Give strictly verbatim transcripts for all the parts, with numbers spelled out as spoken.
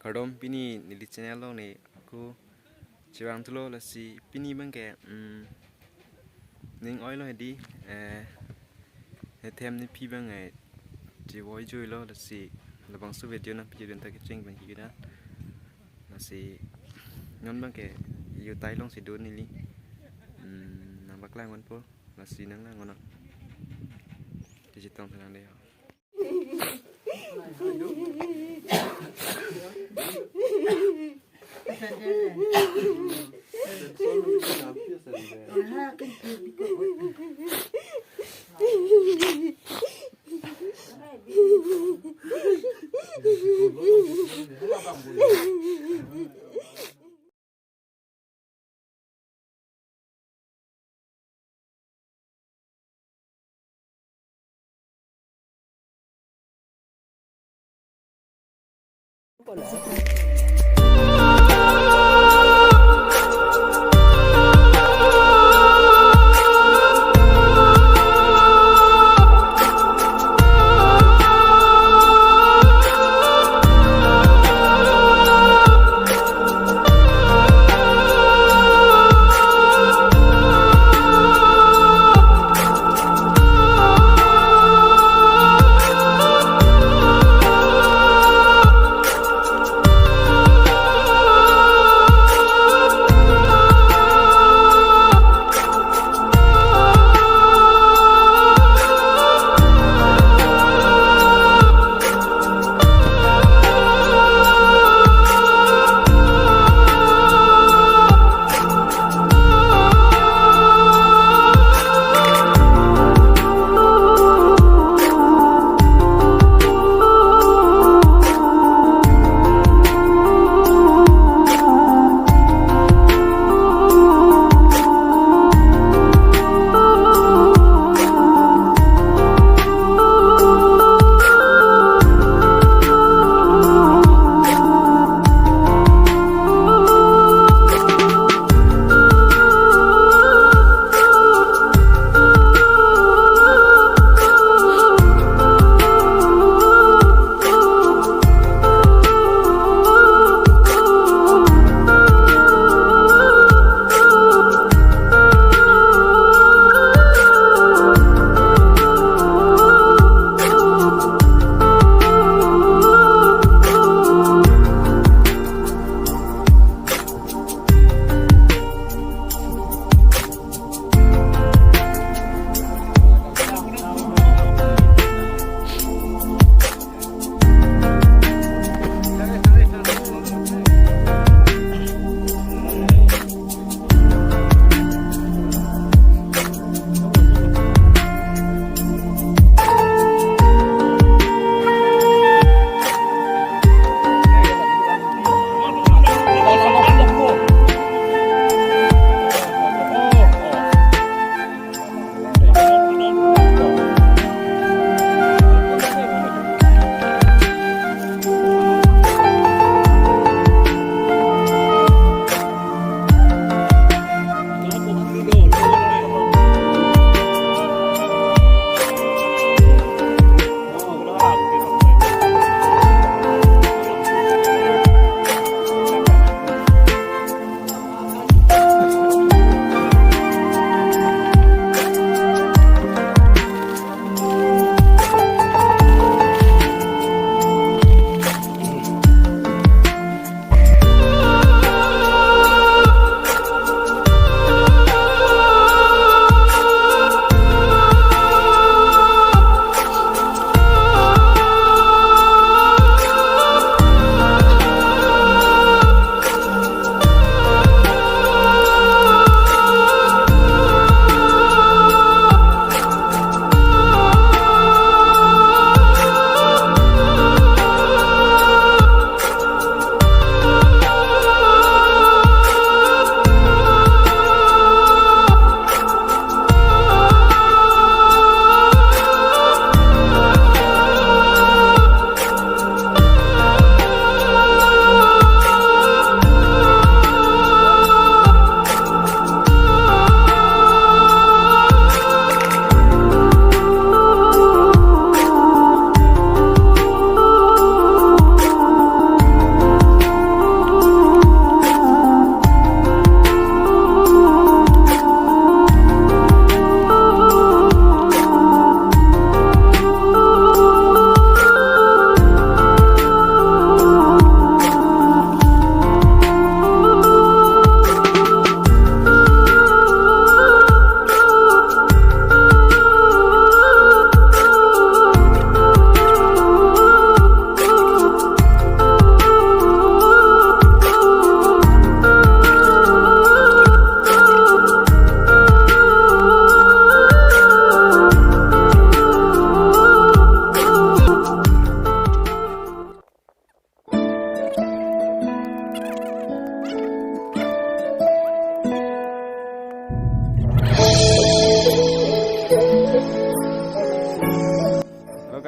Kardom, pini neli channel along ne ako chevang thulo, lasi pini abangke, mm, ning oilo hedi, eh, hethem nephi abang, eh, chevoi juilo, lasi labangso video nangpiji dun ta kecheng abang kikina. Lasi non abangke yutai alongsi do neli. Mm, nang paklang ponpo, lasi nang lang non. Kachetong tha nang dei ho.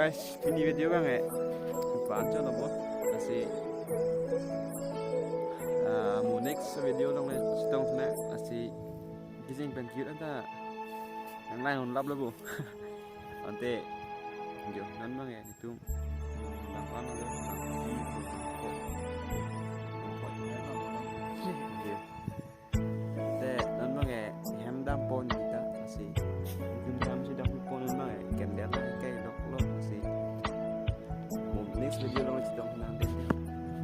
Guys, pini video abang eh. Pan cholo bo. Lasi ah, mo next video along le chetong sena. Lasi kising pen cute anta. Nang lain hon lap lo bo. Ante jo non abang eh itum. Bang pan lo. Jo. Te non abang eh hem dam pon kita lasi. Hem dam si dam pon non abang eh candle ke lok lok lasi. Mo next video along chetong nang dei.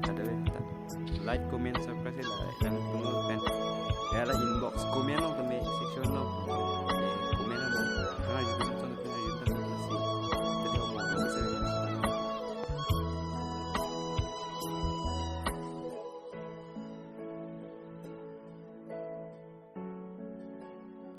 Ada be ta. Like, comment, subscribe la yang tunggu pen. Ya la inbox comment along tame section along.